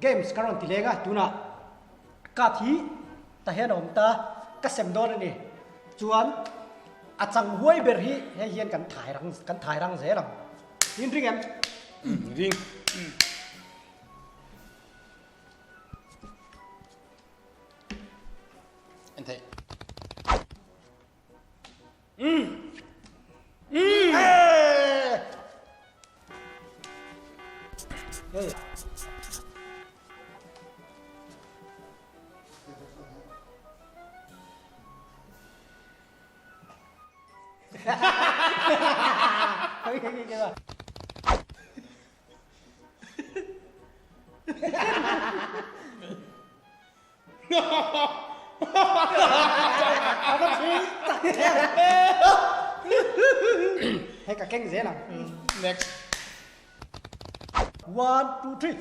Games ka rawn ti leng a, tunah card hi ta hian a awm ta, ka sem dawn a ni. Chuan a chang huai ber hi hei hian kan thai rang kan thai rang zel ang. In ring em? Ring. En thei. Hei ka keng zel ang. Next. One, two, three.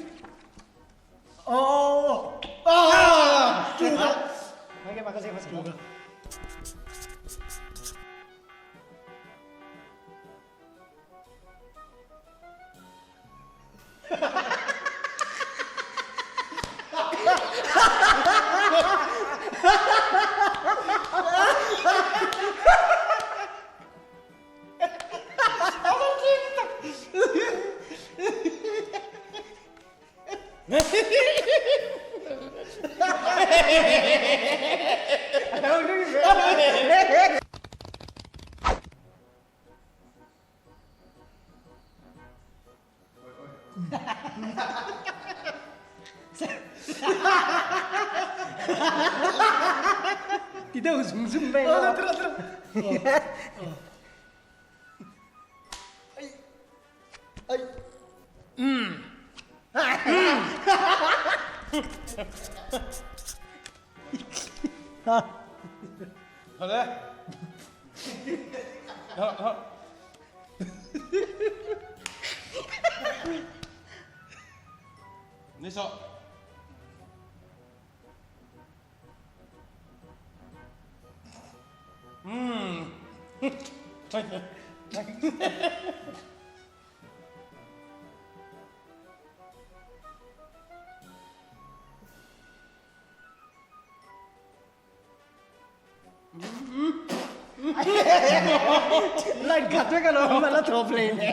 Oh! Ah! Hei ke maka sih masuk. Ti deuh zung zung mai a. Ni sawh. Line khat vek alawm a la thawp hlei hle.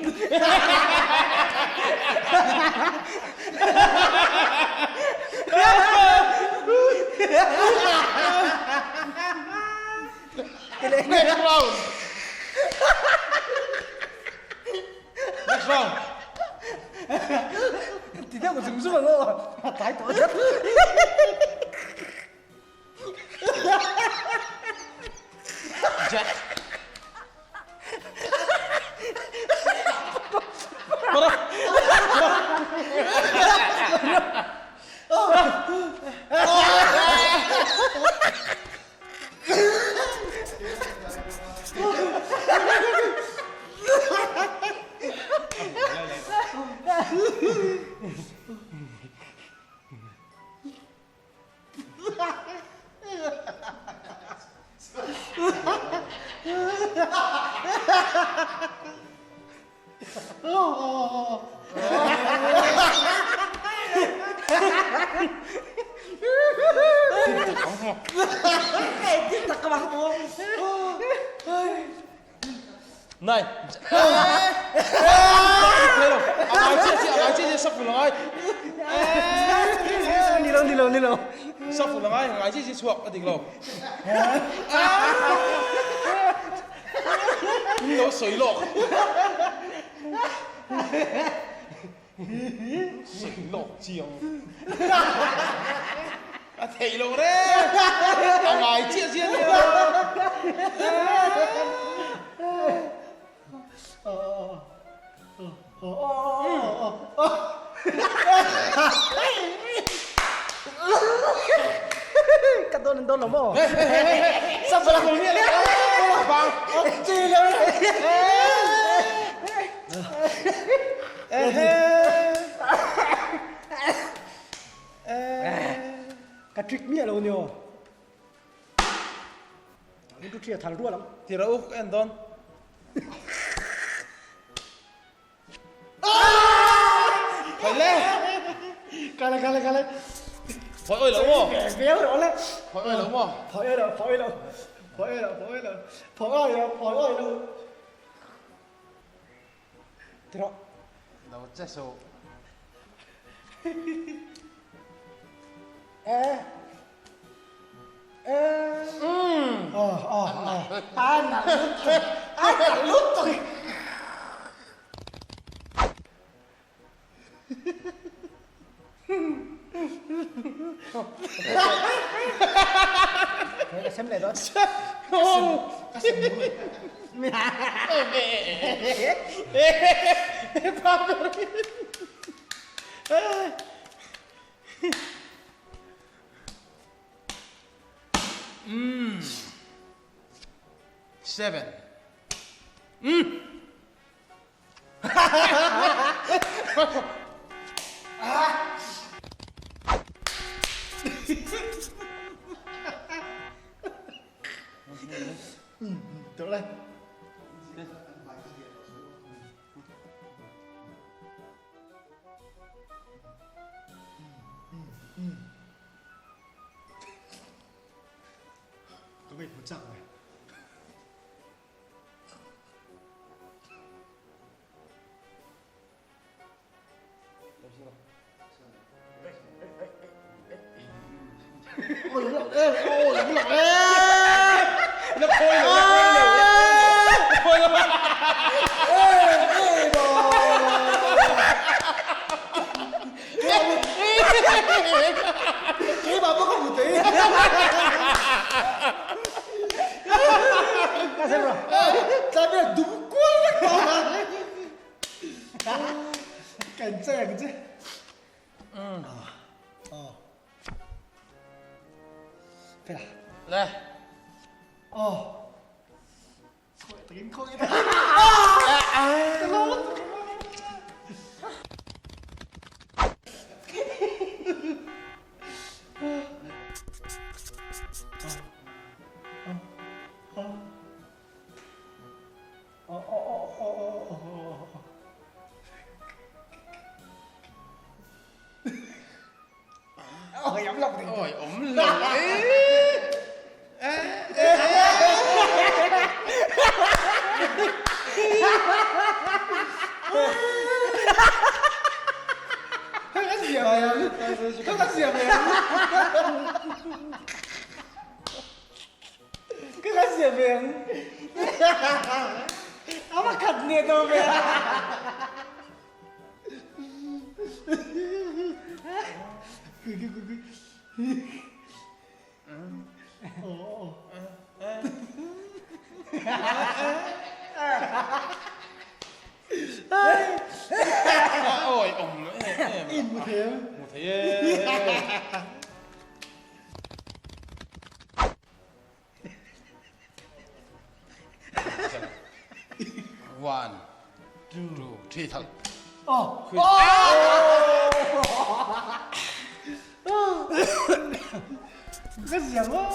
Next round. Next round. Ti deuh zung zung ang aw. A tlai tawh zet. Jack. Para. Này. Ai chia chia ai chia chia sắp phụ ngai. Ni lo ni lo ni lo. Sắp phụ ngai ngai chia chia chuak a dik lo. Ni lo soi lawk. Soi lawk chiang. A thei lo re. A ngai chiah chiah nia. Ka dawn an dawn lo maw? Sap la mi le. Bang. Chi lo. Ka trick miah lo ni aw. Min tu thria thal rual ang. Tira u ka en dawn. Khaile. Kale kale kale. Phawi awi lo maw? Viau rawh le. Phawi awi lo maw? Phawi awi lo, phawi lo. Phawi awi lo, phawi lo. Phawi awi lo, phawi awi lo. Ti rawh. Lo che suh. Eh. Eh. Oh, oh, oh. A nalh lutuk. A nalh lutuk. Ka sem leh dawn. Ka sem Seven. Ka ngaihhmu chak mai. Le. Oi awm lo Oi awm lo em em. In mu thei em? Mu thei e. One, two, three, thal. Oh. Ka zia maw?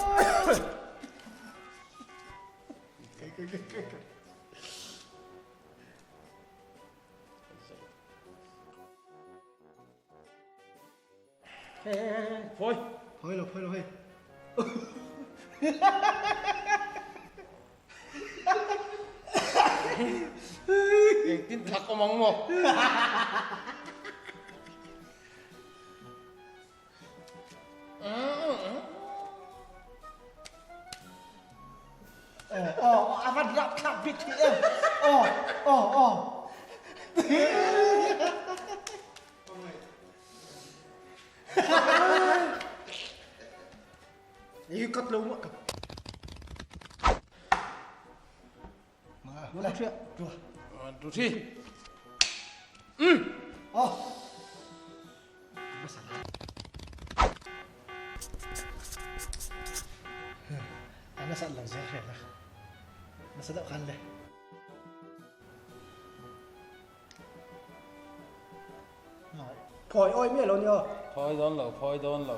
Phawi. Phawi lo, phawi lo hei. Engtin thak awm ang maw? Oh, a van rap thlak bik thei em. Oh, oh, oh. Ni cut lo ma ka. Mà, chuyện. One, two, three. Oh. Nasa lo zel hreh la. Nasa deuh khan le. Phawi awi miah lo ni aw. Phawi dawn lo, phawi dawn lo.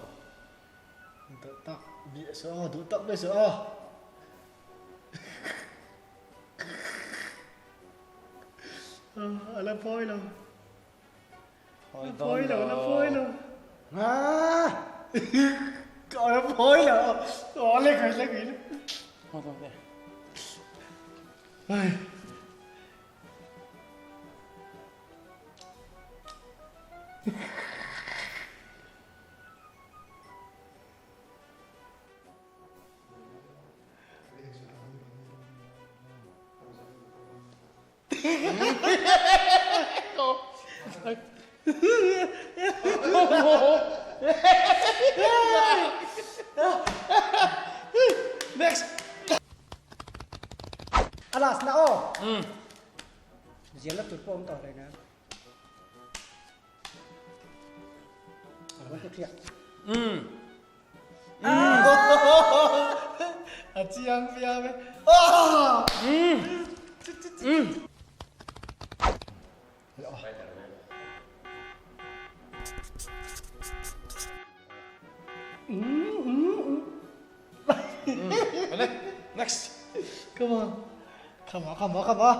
Duh tak miah suh aw, duh tak miah suh aw. A la phawi lo. Phawi Phawi lo, la phawi lo. Ah! Ka phawi lo. Aw le khui le khui. Ai. Next. A last na aw. Zial la tur pawh awm tawh reng a. A lo clear. A chiang viau e. Next. Come on. Come on, come on, come on.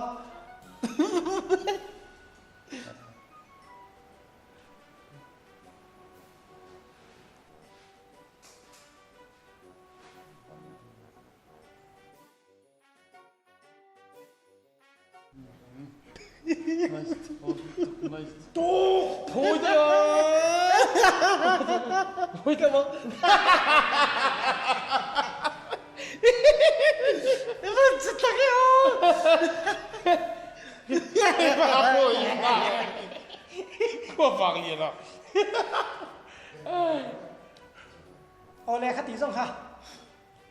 Aw le kha ti zawng kha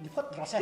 ni phawt rawh se.